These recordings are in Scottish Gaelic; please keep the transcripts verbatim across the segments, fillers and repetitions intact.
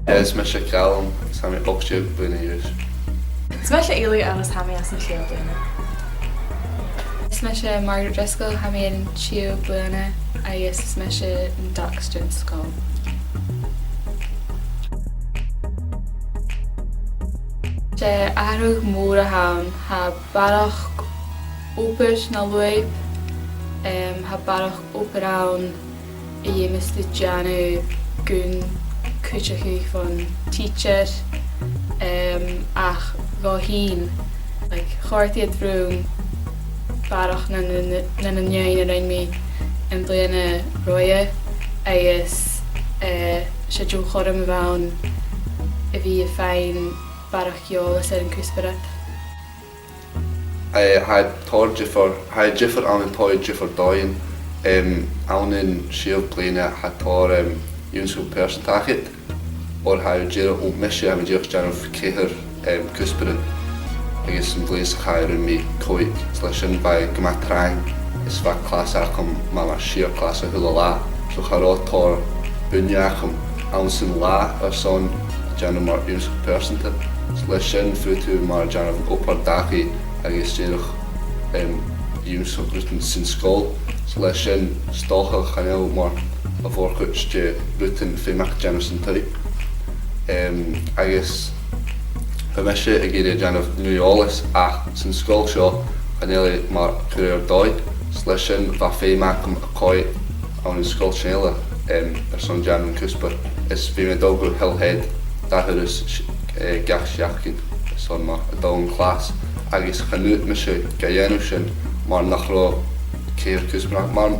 Is mise Calum, is tha mi ochd-deug bliadhna a dh'aois. Is mise Eilidh agus tha mi anns an t-siathamh bliadhna. Is mise Margaret Driscoll, tha mi air an t-siathamh bliadhna agus is mise an dachs den sgoil. 'S e atharrachadh mòr a th' ann, tha barrachd obair na lùib, em, tha barrachd obair ann a dh'fheumas tu dèanamh gun cuideachadh bhon tidsear, em, ach dhomh fhìn. Like, chòrd iad rium barrachd na, na, na, na nì a rinn mi am bliadhna roimhe, agus, eh, 's e deagh chothrom a bh' ann a bhith a' faighinn barrachd eòlais air an cuspairean. Eh, tha tòrr diofar, tha diofar ann an tòrr diofar dhòighean, em, ann an siathamh bliadhna, tha tòrr, em, ionnsachadh pearsanta agad, oir tha thu dìreach, o, mise, tha mi dìreach a' dèanamh ceithir, em, cuspairean, agus am bliadhna sa chaidh rinn mi còig, is leis sin bha e gu math trang, is bha clas agam, mar, mar sia clas a h-uile latha, so cha robh tòrr ùine agam anns an latha airson a dhèanamh mar ionnsachadh pearsanta. Is leis sin, faodaidh tu mar dèanamh obair dhachaigh agus dìreach, em, ionnsachadh rudan san sgoil. Is leis sin, 's dòcha chan eil mar a' mhòr-chuid de rudan feumach dèanamh san taigh. Em, agus bha mise ag iarraidh dèanamh nuadh-eòlais, ach san sgoil seo, chan eil e mar cur air dòigh. Is leis sin, bha feum agam a' coimhead ann an sgoil sin eile, em, airson dèanamh an cuspair. Is bha mi a' dol gu Hillhead dà thuras, eh, gach seachdain, airson mar a' dol dhan chlas. Agus chan fhaod mise ga dhèanamh sin, mar nach robh ceithir cuspairean, mar,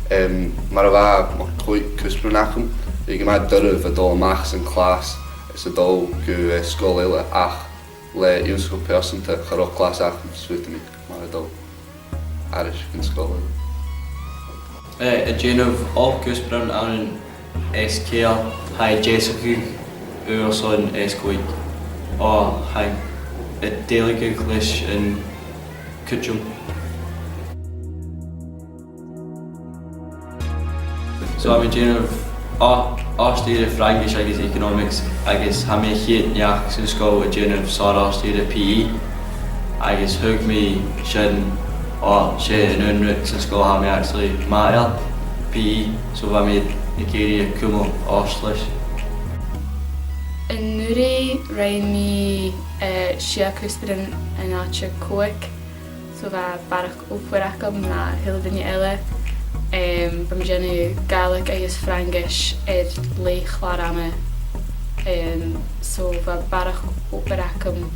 em, mar a bha, mar, còig cuspairean agam, bha e gu math doirbh a' dol a-mach san clas is a' dol gu, eh, sgoil eile, ach le ionnsachadh pearsanta, cha robh clas agam, is faodaidh mi mar a' dol thairis dhan sgoil eile. Eh, a' dèanamh ochd cuspairean ann an S ceithir, tha e deasachadh airson S còig. O, tha e a' dèiligeadh leis an cuideam. So, tha mi a' dèanamh o-, Ostair Fraingis agus Economics, agus tha mi a' chiad neach san sgoil a' dèanamh sàr-Ostair P E, agus thug mi sin, o, 's e an aon rud san sgoil a tha mi actually math air, P E, so bha mi ag iarraidh a chumail ort leis. An-uiridh rinn mi, eh, sia cuspairean an àite còig. So bha barrachd obair agam na h-uile duine eile. Em, bha mi a' dèanamh Gàidhlig agus Fraingis air leth-chlàr-ama. Em, so bha barrachd obair agam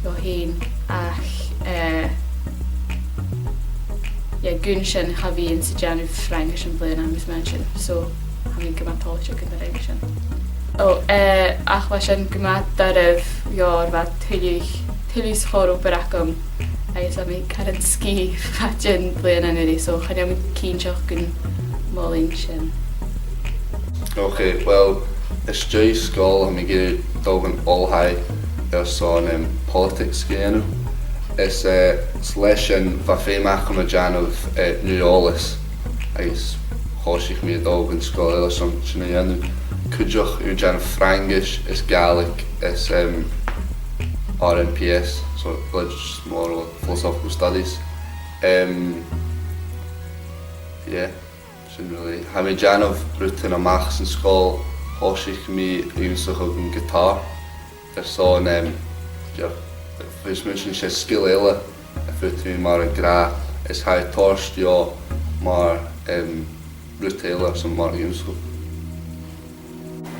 dhomh fhèin, ach, eh, yeah, gun sin cha bhithinn a' dèanamh Fraingis am bliadhna agus mar sin. So tha mi gu math toilichte gun do rinn mi sin. O, eh, ach bha sin gu math doirbh, oir bha tuilleadh, tuilleadh 's a' chòrr obair agam, agus bha mi caran sgìth fad den bhliadhna an-uiridh, so chan eil mi cinnteach gun molainn sin. Ok, well, às dèidh sgoil, tha mi ag iarraidh dol dhan oilthigh airson, em, politics a dhèanamh. Is, eh, is leis sin, bha feum agam a' dèanamh, eh, nuadh-eòlais. Agus thòisich mi a' dol dhan sgoil eile airson sin a dhèanamh. Cuideachd, a' dèanamh Fraingis is Gàidhlig is, em, R N P S, so Religious Moral Philosophical Studies. Em, yeah, sin really. Tha mi a' dèanamh rudan a-mach san sgoil, thòisich mi ag ionnsachadh an guitar. Airson, em, yeah, bha mi a' smaoineachadh gur e sgil eile a faodaidh mi mar a ghràdh, is tha e a' toirt dhomh mar, em, rud eile airson mar ionnsachadh.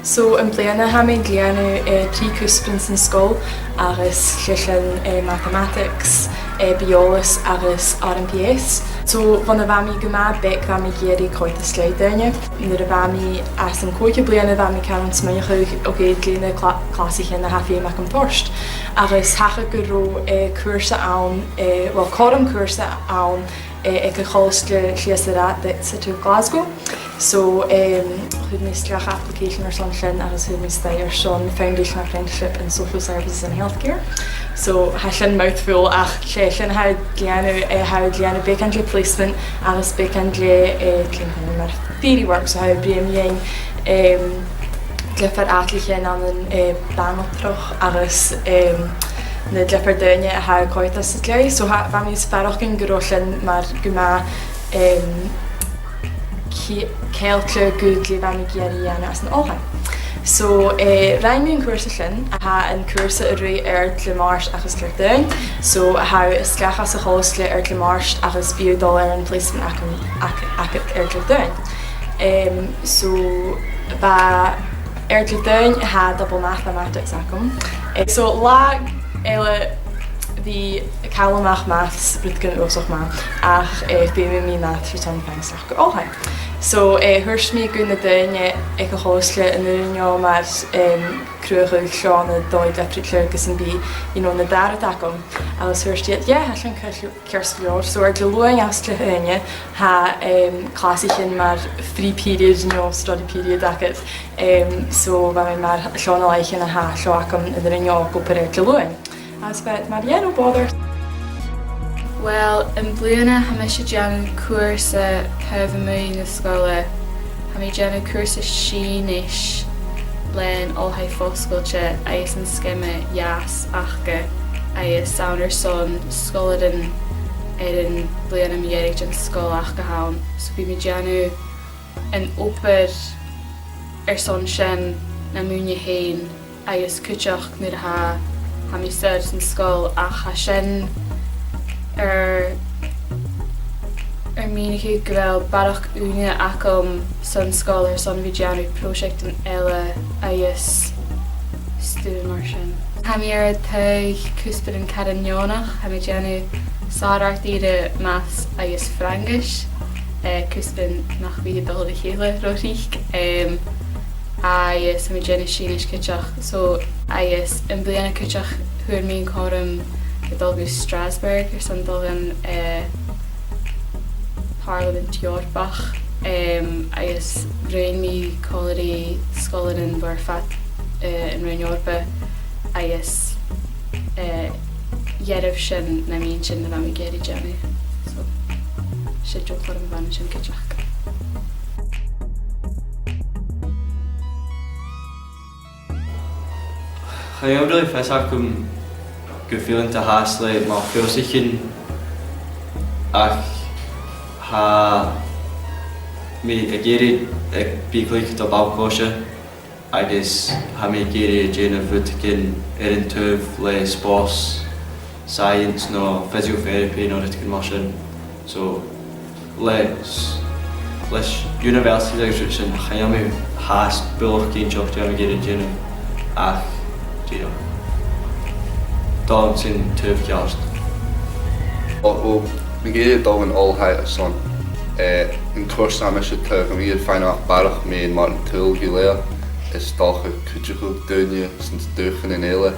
So, am-bliadhna tha mi a' dèanamh, eh, trì cuspairean san sgoil, agus 's e sin, eh, mathematics, eh, biolas agus R N P S. So, bhon a bha mi gu math beag, bha mi ag iarraidh coimhead a-steach dhaoine. Nuair a bha mi anns a' chòigeamh bliadhna, bha mi caran a' smaoineachadh, ok, dè na cla-, clasaichean a tha feum agam toirt. Agus thachair gun robh, eh, cùrsa ann, eh, well, cothrom cùrsa ann, eh, aig a' Cholaiste Ghleus Airata, City of Glasgow. So, em, chuir mi a-steach application airson sin agus chuir mi a-steach airson Foundation Apprenticeship in Social Services and Healthcare. So, tha sin mouthful, ach 's e sin a tha a' dèanamh, eh, tha a' dèanamh beagan de placement agus beagan de, eh, dè an t-ainm air, theory work, so tha e a' bruidhinn mu dheidhinn, em, diofar àiteachan ann an, eh, banaltradh agus, em, na diofar daoine a tha a' coimhead às an t-slèibh. So tha, bha mi a' faireachdainn gun robh sin mar gu math, em, ce-, ceangailte gu dè bha mi ag iarraidh a dhèanamh anns an oilthigh. So, eh, rinn mi an cùrsa sin, a tha an cùrsa a' ruith eadar Dimàirt agus Diardaoin. So, tha thu a' sgàth às a' cholaiste eadar Dimàirt agus bidh thu a' dol air an placement agam, ag-, agad eadar Diardaoin. Em, so, bha eadar Diardaoin, tha double mathematics agam. Eh, so, latha eile bha mi a' call a-mach maths, rudeigin uabhasach math, ach, eh, feumaidh mi maths airson faighinn a-steach gu oilthigh. So, eh, thuirt mi gu na daoine aig a' cholaiste an urrainn dhomh mar, em, cruthachadh leantainn dòigh diofraichte agus am bi, you know, na dà rud agam. Agus thuirt iad, yeah, tha sin ceart, ceart gu leòr. So, air Diluain agus Dihaoine, tha, em, clasaichean mar free period, you know, study period agad. Em, so, bha mi mar leantainn làithean a tha seo agam an urrainn dhomh ag obair air Diluain. Agus bha iad mar, yeah, no bother. Well, am-bliadhna tha mise a' dèanamh cùrsa taobh a-muigh na sgoile. Tha mi a' dèanamh cùrsa Sìonais leis an Oilthigh Fosgailte agus an sgeama dheas aca, agus 's ann airson sgoilearan air am bliadhna mu dheireadh den sgoil aca a th' ann. So bidh mi a' dèanamh an obair airson sin nam ùine fhèin, agus cuideachd nuair a tha, tha mi soilleir san sgoil, ach tha sin air, air mìneachadh gu bheil barrachd ùine agam san sgoil airson a bhith a' dèanamh pròiseactan eile agus stuth mar sin. Tha mi air taghadh cuspairean caran neònach, tha mi a' dèanamh sàr-àrd-ìre maths agus Fraingis, eh, cuspairean nach bi a' dol ri chèile ro thric, em, agus tha mi a' dèanamh Sìonais cuideachd. So, agus am-bliadhna cuideachd fhuair mi an cothrom a dhol gu Strasbourg airson dol dhan, eh, Pàrlamaid Eòrpach, em, agus rinn mi còmhla ri sgoilearan bho air feadh, eh, an Roinn Eòrpa, agus, eh, dh'fhaodadh sin nam inntinn na bha mi ag iarraidh dèanamh. So, 's e deagh chothrom a bh' ann an sin cuideachd. Chan eil really fios agam gu fileanta fhathast le mo chùrsaichean, ach tha mi ag iarraidh a bhith a' cluich do bhall-coise, agus tha mi ag iarraidh a' dèanamh rudeigin air an taobh le spòrs, science no physiotherapy no rudeigin mar sin. So, leis, leis universities agus rud sin, chan eil mi fhathast buileach cinnteach dè tha mi ag iarraidh a dhèanamh, ach, you know, dol san taobh cheart. Well, well, bha mi ag iarraidh dol dhan oilthigh airson, eh, an cùrsa a tha mise a' taghadh, bha mi ag iarraidh faighinn a-mach barrachd mu dheidhinn an t-saoghail gu lèir, is dòcha cuideachadh daoine sna dùthchannan eile.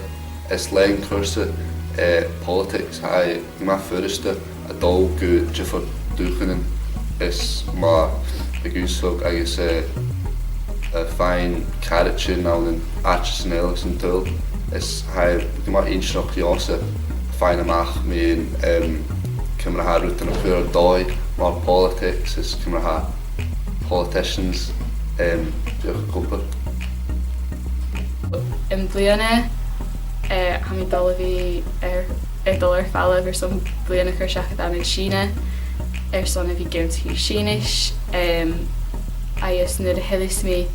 Is leis an cùrsa, eh, politics, tha e gu math furasta a' dol gu diofar dhùthchannan is mar a dh'fhàs agus, eh, a' faighinn caraidean ann an àiteachan eile san t-saoghal. Is tha e gu math inntinneach dhòmhsa faighinn a-mach mu, em, ciamar a tha rudan a' cur air dòigh mar politics is ciamar a tha politicians, em, dìreach ag obair. Am-bliadhna, eh, tha mi a' dol a bhith air, a' dol air falbh airson bliadhna a chur seachad ann an Sìona, airson a bhith ag ionnsachadh Sìonais, em, agus nuair a thilleas mi,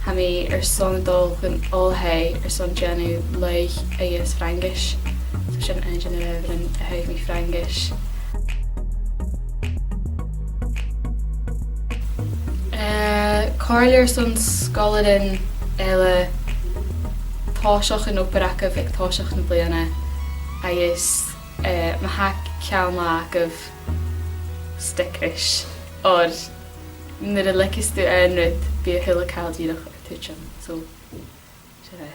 tha mi airson a dhol dhan oilthigh airson dèanamh laoidh agus Fraingis. So sin aon de na h-adhbharan a thagh mi Fraingis. Eh, comhairle airson sgoilearan eile, tòisich an obair agaibh aig toiseach na bliadhna, agus, eh, ma tha ceann-latha agaibh, stick ris, oir nuair a leigeas tu aon rud, bidh a h-uile càil dìreach air tuiteam. So, sin e.